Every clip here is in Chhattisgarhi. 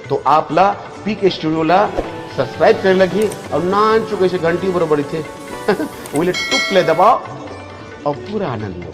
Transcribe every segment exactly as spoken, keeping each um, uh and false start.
तो आप ला पीके स्टूडियो ला सब्सक्राइब करे लगही अउ नान चुके से घंटी बरोबर रहिथे। ओइले टुप ले दबाओ अउ पूरा आनंद लो।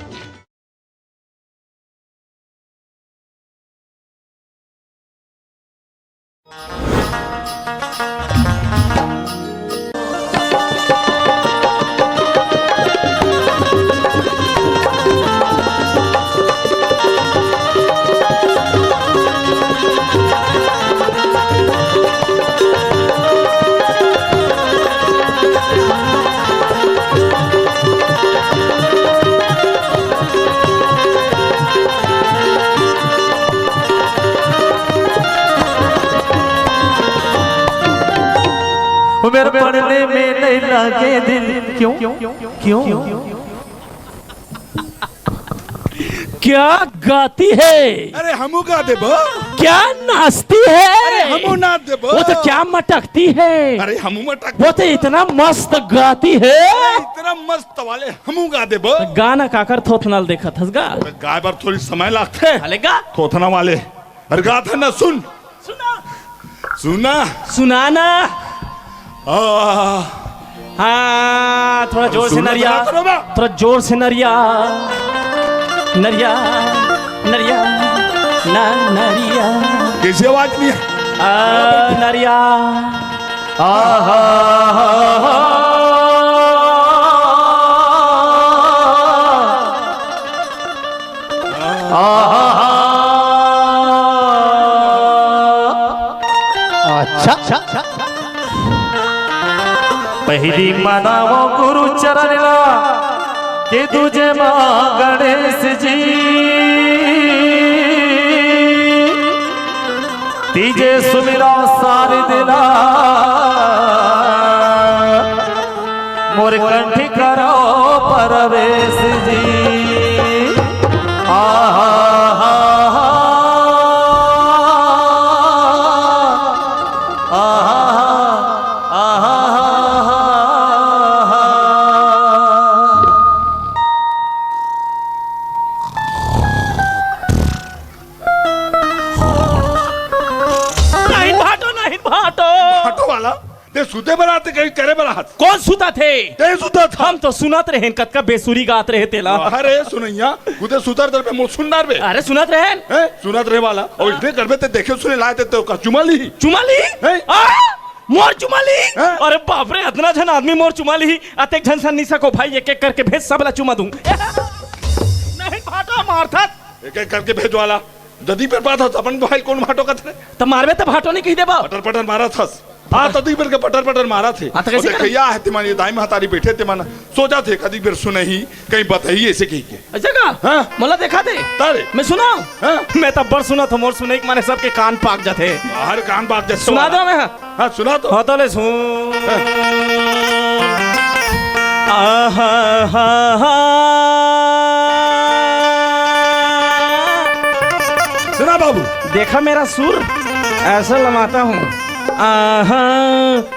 वो मेरा पढ़ने में नहीं लगे दिल। क्यों? क्यों? क्या गाती है? अरे हमू गा देबो। क्या नाचती है? अरे हमू नाच देबो। वो तो क्या मटकती है? अरे हमू मटक वो तो इतना मस्त गाती है। अरे इतना मस्त वाले हमू गा देबो। तो गाना काकर थोथना ल देखत हस गा? तो गाय बर थोड़ी समय लागथे। अले गा। थोथना वाले। अरे गात हे ना, सुन। सुना। सुना। सुनाना। आ। हाँ, थोड़ा जोर से सुन, नरिया। सुना तो ना। थोड़ा जोर से नरिया। नरिया, नरिया, ना नरिया। कैसी आवाज नहीं है? आ, नरिया। आहा, हा, हा, हा। आहा। अच्छा। पहिली मनावो गुरु चरण ला, के दूजे मा गणेश जी। तीजे सुमिरा सारी दिला, मोर कंठ करो परवेश जी। आहा, हा, हा, आहा, हा, हा, आहा, हा, हा। नहीं भाटो, नहीं भाटो। भाटो वाला, ते सुते बर आथे, कहीं करे बर आथे। कोन सुतथे? ते सुतथे। हम तो सुनत रहेन, कतका बेसुरी गात रहे तेला। अरे सुनइया, खुदे सुतत रहे, मोर सुन डारबे। अरे सुनत रहेन। हैं? सुनत रहे वाला। अउ इतने करबे ते देखे सुने लाए ते तो का चुमा ली? चुमा ली? हैं? आ? मोर चुमा ली? हैं? अरे बाप रे, अतना झन आदमी मोर चुमा ली, अतेक झन सन नी सको भाई, एक एक करके भेज, सब ला चुमा दूं। नहीं भाटो मारथस। एक एक करके भेज वाला। ददी पर बात हो, अपन भाई कोन भाटो कथे? त मारबे त भाटो नहीं कही देबा। पटर पटर मारथस। हाँ, त ददी पर के पटर पटर मारथे। हाँ, त कैसे ओ देख, कर? या हे, तिमान ये दाई महतारी बैठे, तिमान सोचथे, कदी बेर सुनही, कहीं बताही, ऐसे कही के। ऐसे का? हाँ। मोला देखा दे। तारे। मैं सुनाऊं? हाँ। मैं त बड़ सुनत हों, मोर सुनई के माने सबके कान पाक जाथे। हर कान पाक जाथे सुना वाला। दो मैं। हाँ, सुना तो। हाँ, तो ले सुन। हाँ। आहा, हा, हा। सुना बाबू। देखा मेरा सुर, ऐसा लमाता हूँ। आहा,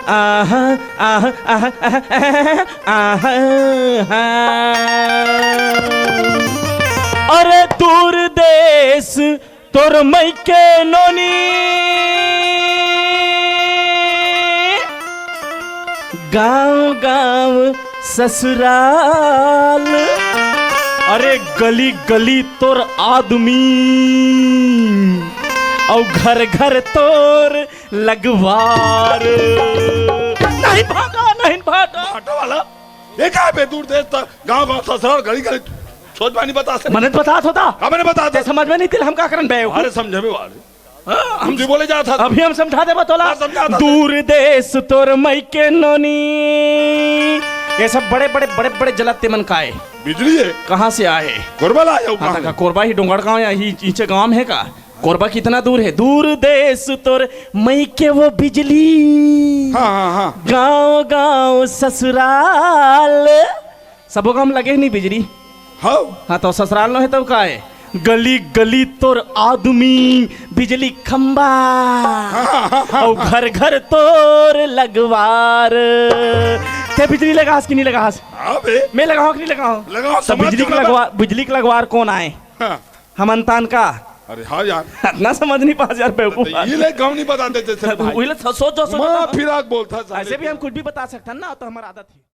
आहा, आहा, आहा, आहा, आहा, आहा। अरे दूर देश तोर मइके नोनी, गांव गांव ससुराल। अरे गली गली तोर आदमी, अउ घर घर तोर लगवार। नहीं भाटो, नहीं भाटो। भाटो वाला, ये का बे, दूर देश तक गांव गांव ससुराल गली गली सोच बानी बता से। मने बतात होता। का मने बतात ते होता? समझ में नहीं तिल हम का करन बे? अरे समझे में वाले। हाँ, हम जी बोले जात हस। अभी हम समझा देबा तोला। हाँ, समझा देबा। दूर देश तोर मइके नोनी। ये सब बड़े बड़े बड़े बड़े जलत ते मन का हे? बिजली हे। कहाँ से आए? कोरबा ला आयो हाँ, गाँव। तका कोरबा ही डोंगरगांव या ही ईचे गांव हे का? कोरबा कितना दूर हे? दूर देश तोर मइके वो बिजली। हाँ, हाँ, हाँ। गांव गांव ससुराल। सबो गांव लगे हे नहीं बिजली? हव। हाँ, तो ससुराल नो हे तब का हे? गली गली तोर आदमी, बिजली खंबा, हाँ, हाँ, हाँ, अउ हाँ। घर घर तोर लगवार। ते बिजली लगास कि नहीं लगास? हाँ बे। मैं लगाऊं कि नहीं लगाऊं? लगाओ, तो समाज बिजली के चुनाव लगवा-, बिजली के लगवार कोन आए? हाँ। हमन तान का? अरे हाँ यार। इतना समझ नहीं पास यार, बेवकूफ तो ये ले गाँव नहीं बताते जैसे भाई। वही ले सोच जो सोच माँ तो। फिराक बोलता साले। ऐसे भी हम कुछ भी बता सकते हैं ना, तो हमारा आदत ही।